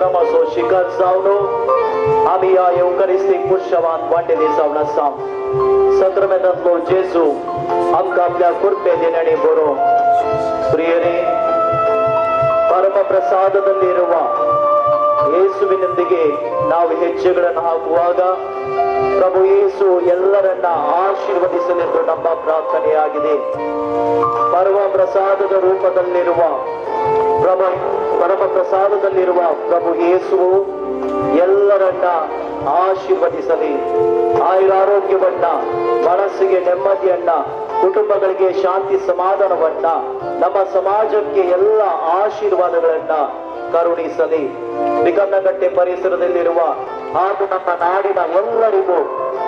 भ्रमाचो शिकार जावन आमी ह्या येवकारिस्तीक पुरशावान वांटेली जावन आसा. संक्रमेंतांतलो जेजू आमकां आपल्या कृपे देण्याने बरो. ಪ್ರಿಯರೇ, ಪರಮ ಪ್ರಸಾದದಲ್ಲಿರುವ ಯೇಸುವಿನೊಂದಿಗೆ ನಾವು ಹೆಜ್ಜೆಗಳನ್ನು ಹಾಕುವಾಗ ಪ್ರಭು ಯೇಸು ಎಲ್ಲರನ್ನ ಆಶೀರ್ವದಿಸಲೆಂದು ನಮ್ಮ ಪ್ರಾರ್ಥನೆಯಾಗಿದೆ. ಪರಮ ಪ್ರಸಾದದ ರೂಪದಲ್ಲಿರುವ ಪ್ರಭು, ಪರಮ ಪ್ರಸಾದದಲ್ಲಿರುವ ಪ್ರಭು ಯೇಸುವು ಎಲ್ಲರನ್ನ ಆಶೀರ್ವದಿಸಲಿ. ಆಯುರಾರೋಗ್ಯವನ್ನ, ಮನಸ್ಸಿಗೆ ನೆಮ್ಮದಿಯನ್ನ, ಕುಟುಂಬಗಳಿಗೆ ಶಾಂತಿ ಸಮಾಧಾನವನ್ನ, ನಮ್ಮ ಸಮಾಜಕ್ಕೆ ಎಲ್ಲ ಆಶೀರ್ವಾದಗಳನ್ನ ಕರುಣಿಸಲಿ. ಬಿಕನ್ನಗಟ್ಟೆ ಪರಿಸರದಲ್ಲಿರುವ ಹಾಗೂ ನಮ್ಮ ನಾಡಿನ ಎಲ್ಲರಿಗೂ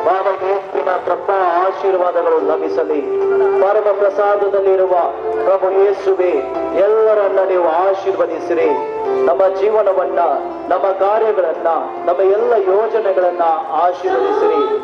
ಬಾಬಾ ಯೇಸುವಿನ ಕೃಪಾ ಆಶೀರ್ವಾದಗಳು ಲಭಿಸಲಿ. ಪರಮ ಪ್ರಸಾದದಲ್ಲಿರುವ ಪ್ರಭು ಯೇಸುವೆ, ಎಲ್ಲರನ್ನ ನೀವು ಆಶೀರ್ವದಿಸಿರಿ. ನಮ್ಮ ಜೀವನವನ್ನ, ನಮ್ಮ ಕಾರ್ಯಗಳನ್ನ, ನಮ್ಮ ಎಲ್ಲ ಯೋಜನೆಗಳನ್ನ ಆಶೀರ್ವದಿಸಿರಿ.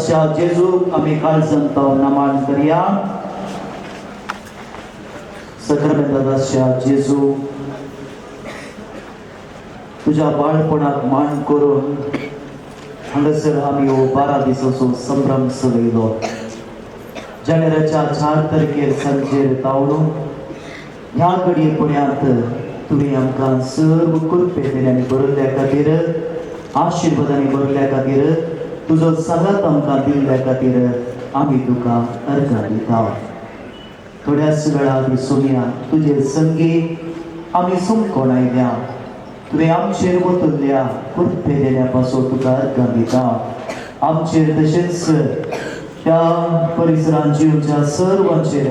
दासच्या जेजूक आमी काळजान नमन करया. सक्रामेंता दासच्या जेजू, तुज्या बाळपणाक मान करून हांगासर आमी हो 12 दिसाचो संभ्रम चलयलो. जानेराच्या 4 तारखेर सांजेर तावलो ह्या घडये पर्यंत तुवें आमकां सर्व कृपेंतल्यान भरल्या खातीर, आशिर्वादांनी भरल्या खातीर, तुजो सांगात आमकां दिल्ल्या खातीर आमी तुका अर्घां दिता. थोड्याच वेळा आदी सोमया तुजे संगी आमी सुमकोण आयल्या. तुवें आमचेर वतल्या कृपे देण्या पासून तुका अर्घां दिता. आमचेर तशेंच त्या परिसरांत जिवच्या सर्वांचेर,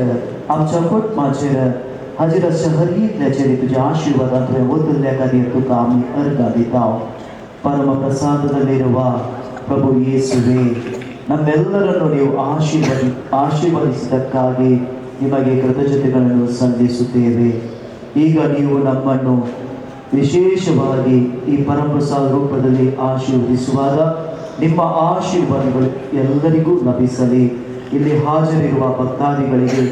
आमच्या कुटुंबाचेर हाजीर आसच्या हर एकल्याचेर तुज्या आशिर्वादान तुवें वतल्या खातीर तुका आमी अर्घां दिता. ಪರಮಪ್ರಸಾದದಲ್ಲಿರುವ ಪ್ರಭು ಯೇಸುವೆ, ನಮ್ಮೆಲ್ಲರನ್ನು ನೀವು ಆಶೀರ್ವದಿಸಿದ್ದಕ್ಕಾಗಿ ನಿಮಗೆ ಕೃತಜ್ಞತೆಗಳನ್ನು ಸಲ್ಲಿಸುತ್ತೇವೆ. ಈಗ ನೀವು ನಮ್ಮನ್ನು ವಿಶೇಷವಾಗಿ ಈ ಪರಮಪ್ರಸಾದ ರೂಪದಲ್ಲಿ ಆಶೀರ್ವದಿಸುವಾಗ ನಿಮ್ಮ ಆಶೀರ್ವಾದಗಳು ಎಲ್ಲರಿಗೂ ಲಭಿಸಲಿ. ಇಲ್ಲಿ ಹಾಜರಿರುವ ಭಕ್ತಾದಿಗಳಿಗೆ,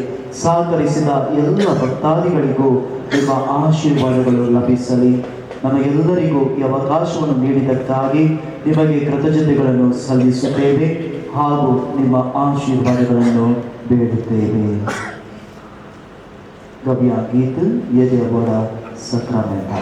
ಸಹಕರಿಸಿದ ಎಲ್ಲ ಭಕ್ತಾದಿಗಳಿಗೂ ನಿಮ್ಮ ಆಶೀರ್ವಾದಗಳು ಲಭಿಸಲಿ. ನಮಗೆಲ್ಲರಿಗೂ ಈ ಅವಕಾಶವನ್ನು ನೀಡಿದ್ದಕ್ಕಾಗಿ ನಿಮಗೆ ಕೃತಜ್ಞತೆಗಳನ್ನು ಸಲ್ಲಿಸುತ್ತೇವೆ ಹಾಗೂ ನಿಮ್ಮ ಆಶೀರ್ವಾದಗಳನ್ನು ಬೇಡುತ್ತೇವೆ. ಗವ್ಯ ಗೀತ ಎದೆಯವರ ಸಕ್ರಾಮೆಂತ.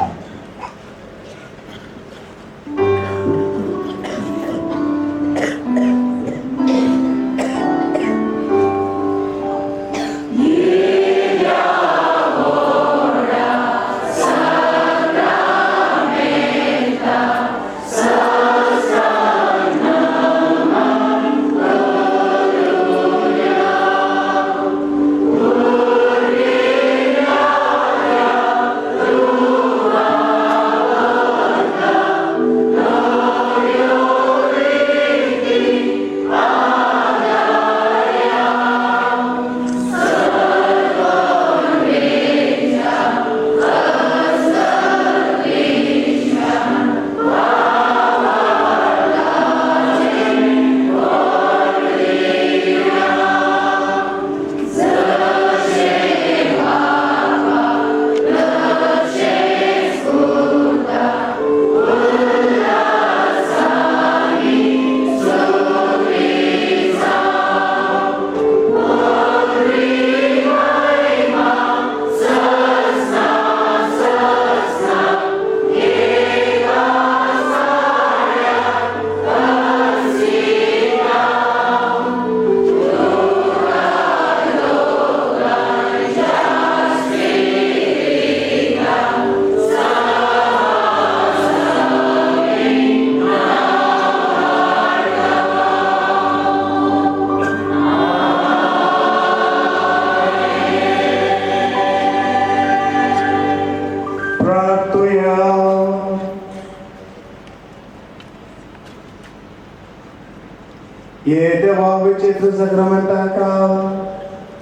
सक्रमंताका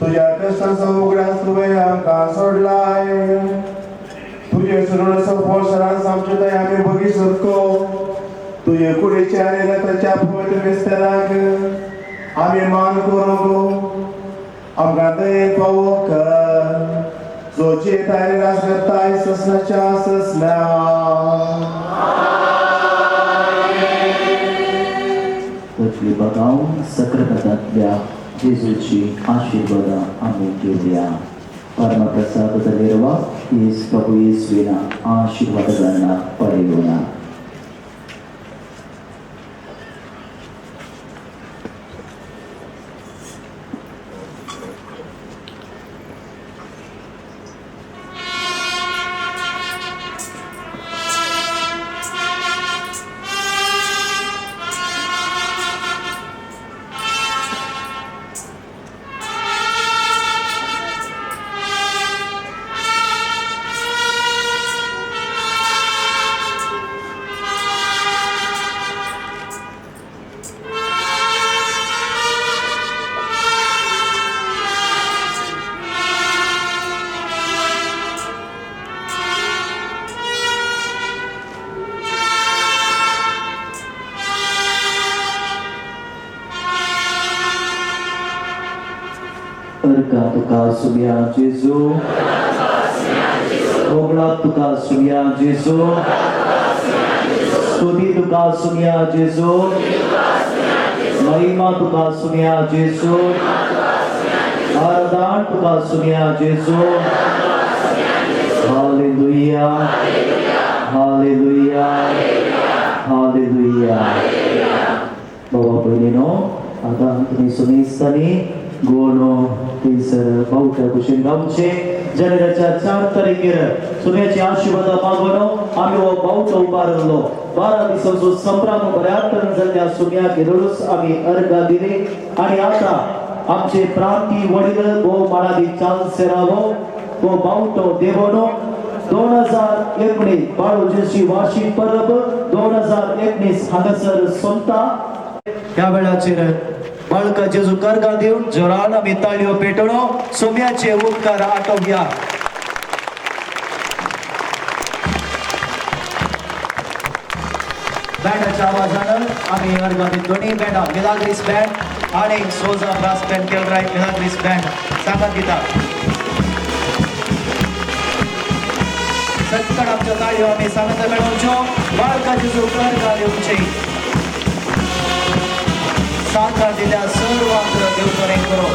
तुझ्या कष्टांचो उगडास तुवें आमकां सोडलाय. तुजे सुरण सपोसरान आमचे थंय आमी बगी सोदको. तुजे कुडीच्या आनी रक्ताच्या पवित्र विस्ताराक आमी मान करूंक आमकां दयेन पावो कर, जो जियेता आनी राज करताय ससनाच्या ससना. बगाव सक्रमतातल्या जेजूची आशीर्वाद आमी घेवया. परमप्रसादದಲ್ಲಿರುವ ಪ್ರಭು ಯೇಸುವಿನ ಆಶೀರ್ವಾದಗಳನ್ನು ಪಡೆಯೋಣ. अर्का तुका सुम्या जेजू, मोगळाक तुका सुम्या जेजू, स्तुती तुका सुम्या जेजू, महिमा तुका सुम्या जेजू, आराधन तुका सुम्या जेजू। Hallelujah, hallelujah, hallelujah. बाबा भयणीनो, आतां तुमी सुमेस्तांनी गोनो थंयसर बावट्या भशेन गावचें। जानेराच्या 4 तारखेर सुम्याची आशिर्वादा मागून आमी हो बावटो उबारलो। 12 दिसांचो संभ्रम बऱ्या तरेन जाल्ल्या सुम्याक येदोळूच आमी अर्घा दिली। आनी आतां आमचे प्रांती वडील भोव माळादी चान्सेरावो हो बावटो देवोनो 2019 बाळूजीची वार्षिक परब 2019 हांगासर सोंपता। ह्या वेळाचेर बाळका जेजू कर्गा दिवन जोरान आमी ताळयो पेटोवनो सोम्याचे उपकार आटोवया। बँडाच्या आवाजान आमी अर्गां दिवन दोनूय बँडां, मिलाग्रीस बँड आनी सोजा ब्रास बँड केलराय मिलाग्रीस बँड सांगात दिता। सक्कड आमच्यो ताळयो आमी सांगात मेळोवच्यो। बाळका जेजू कर्गा दिवची साकार दिल्या सर्वांक देव बरें करो।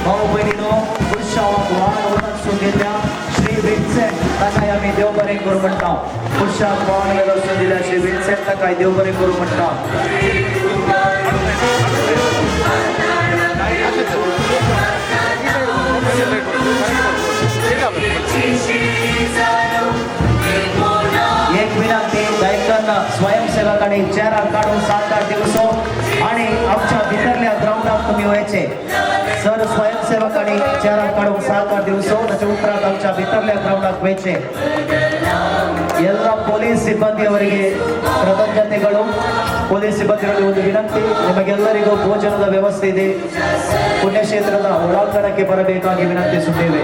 भाऊ भयणीनो, पुरशावाक वाण वचून दिल्या श्री विन्सेंट ताकाय आमी देव बरें करूं म्हणटा। पुरशाक वाण वचून दिल्या श्री विन्सेंट ताकाय देव बरें करूं म्हणटा। एक विनंती, गायकांना स्वयंसेवकांनी चेहरा काढून 7-8 दिवसो आणि आमच्या भितरल्या ग्राउंडाक तुमी वयचे। सर स्वयंसेवकांनी चेहरा काढून 7-8 दिवसो ताच्या उपरांत आमच्या भितरल्या ग्राउंडाक वयचे। ಎಲ್ಲ ಪೊಲೀಸ್ ಸಿಬ್ಬಂದಿಯವರಿಗೆ ಕೃತಜ್ಞತೆಗಳು. ಪೊಲೀಸ್ ಸಿಬ್ಬಂದಿಗಳಿಗೆ ಒಂದು ವಿನಂತಿ, ನಿಮಗೆಲ್ಲರಿಗೂ ಭೋಜನದ ವ್ಯವಸ್ಥೆ ಇದೆ. ಪುಣ್ಯಕ್ಷೇತ್ರದ ಒಳಾಂಗಣಕ್ಕೆ ಬರಬೇಕಾಗಿ ವಿನಂತಿಸುತ್ತೇವೆ.